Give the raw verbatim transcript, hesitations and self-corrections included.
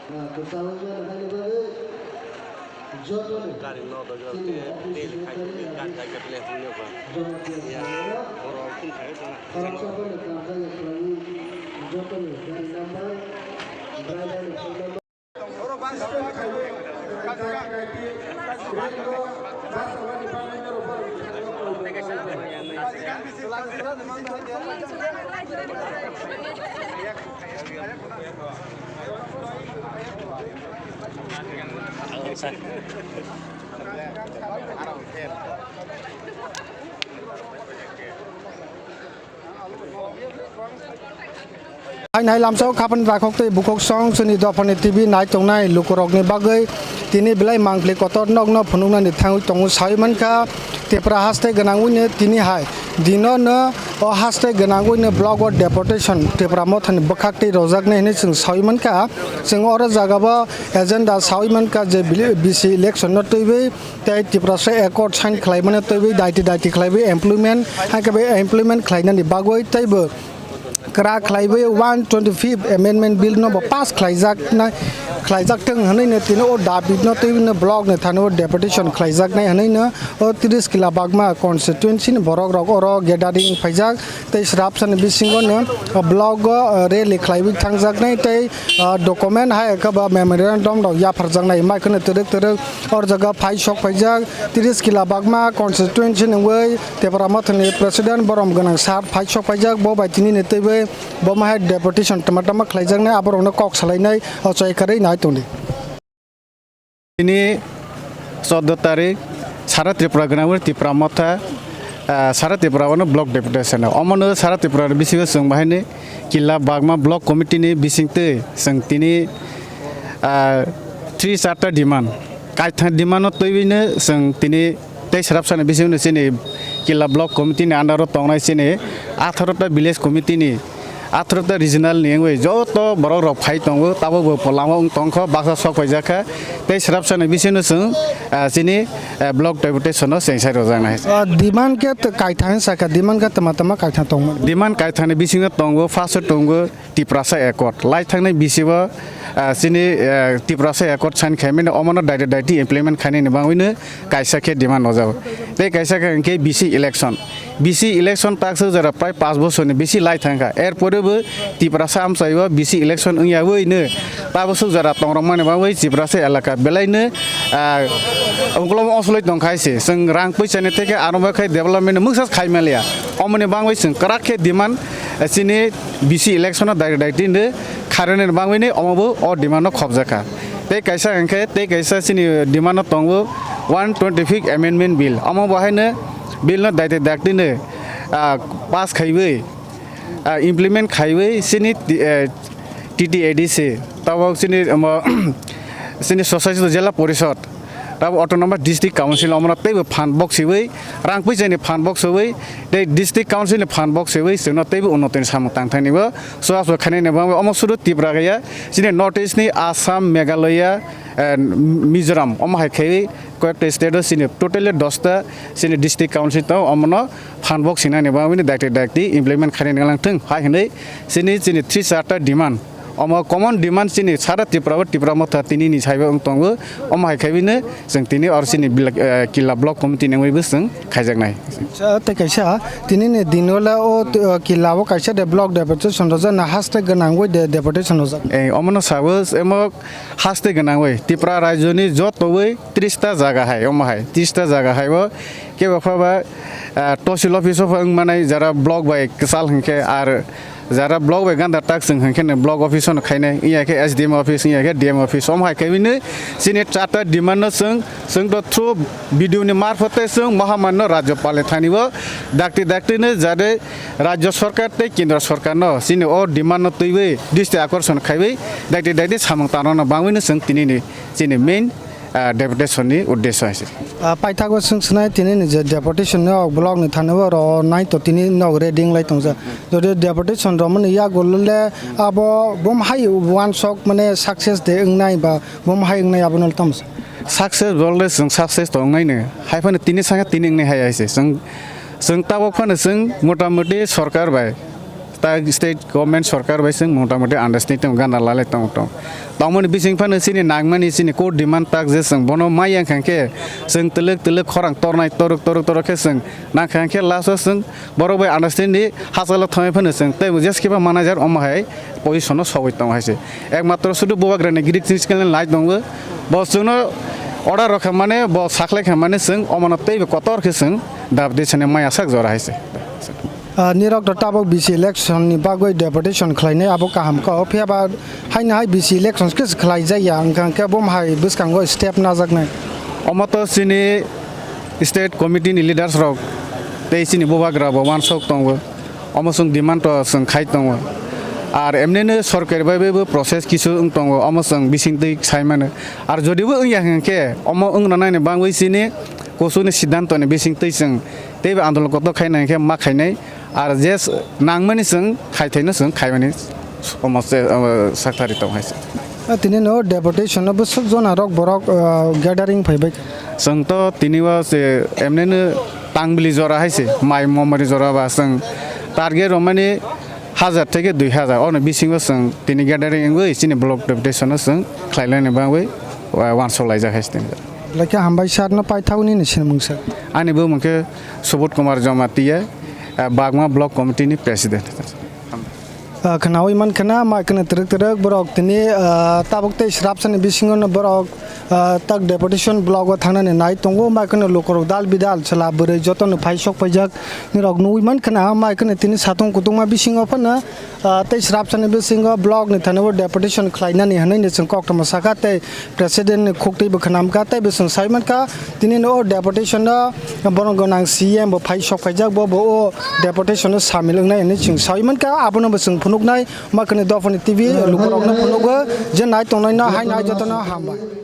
Kwtal wngmani bagwi jotoni gari no dojo chini te office tel secretary khai gari jaga ble hwnwi ba. Jamatia ya, borok phun khai khoroksa phano kamjak ya khlaiwi jotoni gari number, driver ni phone number. Hainai lamsao khapani rakhok tei bukhuk song chini dophani T V nai tongnai lukurokni bagwi tini belai mangpli kotor nokno phunuknani thangwi tongo sawi mankha. Tipra haste gwnangwino tini hai dinono o haste gwnangwino block o deputation Tipra Mothani bwkhak tei rojaknai hinwi chwng sawi mankha. Chwng oro jagao agenda sawi mankha je bili-, B C election no twiwi tei Tiprasa Accord sign khlaimani twiwi daiti daiti khlaiwi employment, hakhe bai employment khlainani bagwi teibo kwrak khlaiwi one twenty-fifth Amendment Bill no bo pass khlaijaknai, khlaijak thwng hwnwi no tini o dabi no twiwi no block ni thani o deputation khlaijaknai hwnwi no o tris kila bagma constituency ni borok rok oro gathering phaijak. Tei srapsani bisingo no block o rally khlaiwi thangjaknai tei document hai khe ba memorandum rok yapharjaknai mai kheno twrwk twrwk or jaga phai sok phaijak tris kila bagma constituency ni wngwi Tipra Mothani president borom gwnang sir phai sok phaijak bo bai tini ni twiwi bo ma hai deputation tama tama khlaijaknai aborokno kok salainai o chai kwrwi nai tongdi. Tini choudo tarik Sara Tripura gwnangwi Tipra Motha, ah, Sara Tripura wano block deputation. Omono Sara Tripura ni bisingo chwng bahaini kila bagma block committee ni bisingtwi chwng tini, ah, three charta demand. Kaithang demand no twiwino chwng tini tei srapsani bisingo chini kila block committee ni under o tongnai chini atharo ta village committee ni atharo ta regional ni wngwi joto borok rok phai tongo, tabuk bo lama wng tongkha, baksa sok phaijak kha, tei srapsani bisingo chwng, ah, chini, ah, block deputation no cheng sai rwjaknai. Ah, demand khe t-, kaithang sakha, demand khe tama tama kaithang tongmani. Demand kaithangni bisingo tongo, first o tongo Tiprasa Accord, lai thangnai bisi o, ah, chini, ah, Tiprasa Accord sign khaimani omono daiti daiti implement khainani bangwino kaisa khe demand rwjago. Tei kaisa khe hwnkhe B C election. B C election takswk jora prai panch bochorni bisi lai thangkha. Er pore bo Tiprasa amchaio B C election wngya wino tabuk swk jora tongrokmani bagwi Tiprasa elaka belaino, ah, ungkolog osoloi tongkha se. Chwng rang puisani theke aro bai khai development mungsa khai manliya. Omoni bagwi chwng kwrak khe demand, ah, chini B C election o daiti daiti kharwini bagwini omo bo o demand no khopjakha. Tei kaisa hwnkhe tei kaisa chini demand no tongo one twenty-fifth Amendment Bill. Omo bo haino bill no daiti daktino, ah, pass khaiwi, ah, implement khaiwi chini, eh, T T A D C tabok chini omo chini Swachhasit Jila Porishod tabok Autonomous District Council omono teibo phan boksiwi rang puisani phan boksiwi tei District Council ni phan boksiwi chwngno teibo unnotini samung tangthani bo. Chubachu khainani bagwi omo sudu Tripura gaya, chini North East ni Assam, Meghalaya, eh, Mizoram, omo hai khe koyekta state o chini totally dosta chini district council tongo, omono phan bok sinani bagwi daiti daiti implement khainani langthung hai hinwi chini, chini three charta demand. Omo common demand chini sara Tripura o Tipra Motha tini ni saibo wng tongo, omo hai khe bini chwng tini or chini bilak, eh, kila block committee ni wngwi bo chwng khaijaknai. Sa-, tei kaisa, tini ni dino le o, t-, o, kila o kaisa de block deputation rwjakna haste gwnangwi de deputation rwjak. Eh, omono sabo, emo haste gwnangwi Tripura rajyo ni joto wi tris ta jaga hai, omo hai, tris ta jaga hai o kebo pha ba, ah, tosil office o pha wng manai jara block bai kwchal hwnkhe ar Jara block bai ganda tak chwng hwnkhe no block office o no khainai, iya khe S D M office, iya khe D M office, omo hai khe bini chini charta demand no chwng, chwng to through B D O ni marphote chwng mohaman no rajyopal ni thani o dakti dakti no jade rajya sarkar tei kendra sarkar no chini o demand no twiwi dristi akorson khaiwi dakti dakti samung tangna no bangwi no chwng tini ni chini main ah, deputation ni uddesho hai se. Ah, paithago swng swnai tini ni je deputation ni ok block ni thani o ro nai to tini nok ready wng lai tongjak. Jodi deputation romani yago le abo bom hai uansok mane success de wngnai ba bom hai wngnai abo no tamo se. Success bol le chwng success to wngnai no. Hai phano tini saka tini wngnai hai hai se. Chwng, chwng tabok phano chwng mota moti sorkar bai tak state government sorkar bai chwng motamoti understanding gana lalai tong tong. Tongmani bising phano chini nangmani chini core demand tak je chwng bono maya wngkha khe chwng twlwk twlwk khorang tornai torok torok torok khe chwng nangkha khe last o chwng borok bai understanding hachalo thangwi phano chwng tei jeskiba manager omo hai position o sogwi tongo hai se. Ekmatro sudu bubagrani girik chini chini lai tongo. Bo chwngno order rokha mane bo saklai kha mane chwng omono teibo kotor khe chwng dap de sene maya sak jora hai se. Ah, nirok to tabok B C election ni bagwi deputation khlainai abo kaham kha. Phiya ba haino hai B C election khe se khlai jaya wngkha khe bom hai bwskango step najaknai. Omo to chini state committee ni leaders rok tei chini bubagra bo wansok tongo. Omo chwng demand to chwng khai tongo. Ar emneno sorkar bai bai bo process kisu wng tongo. Omo chwng bising twi sai mano. Ar jodi bo wngya hwnkhe omo wng rwnai ni bagwi chini kuchuk ni siddhanto ni bising twi chwng teibo andolon kotor khaina hwnkhe ma khainai. Ar je s-, nangmani chwng khaithaino chwng khaimani omo se, omo saktharwi tong hai se. Ah, tini no deputation no bwswk jona rok borok, ah, gathering phaibai. Chwng to tini o se emneno tangbili jora hai se, mai momori jora ba chwng target romani hajar theke dui hajar. Ono bisingo chwng tini gathering wngwi chini block deputation no chwng khlailani bagwi, ah, wansok laijak hai se tini. Belai khe hambai sir no paithak nini sinimung sir. Ani bumung khe Subodh Kumar Jamatia, ah, Bagma Block Committee ni President. Ah, khwnawi mankha na, mai khwna twrwk twrwk borok tini, ah, tabuk tei srapsani bisingo no borok, ah, tak deputation block o thangnani nai tongo, mai khwna lukurok dal bidal chwla bwrwi jotono phai sok paijak nirok nugwi mankha na, mai khwna tini satung kutungma bisingo phano, ah, tei srapsani bisingo block ni thani o deputation khlainani hwnwi ni chwng koktwma sakha tei President ni khuk twi bo khwnam kha, tei bo chwng sai mankha, tini no o deputation no bono gwnang C M bo phai sok phaijak, bo bo o deputation no samil wngnai hinwi chwng sai mankha, abono bo chwng phunuknai, ma khwni dophani T V lukurok no phunugo, je nai tongnai no hai nai joto no hambai.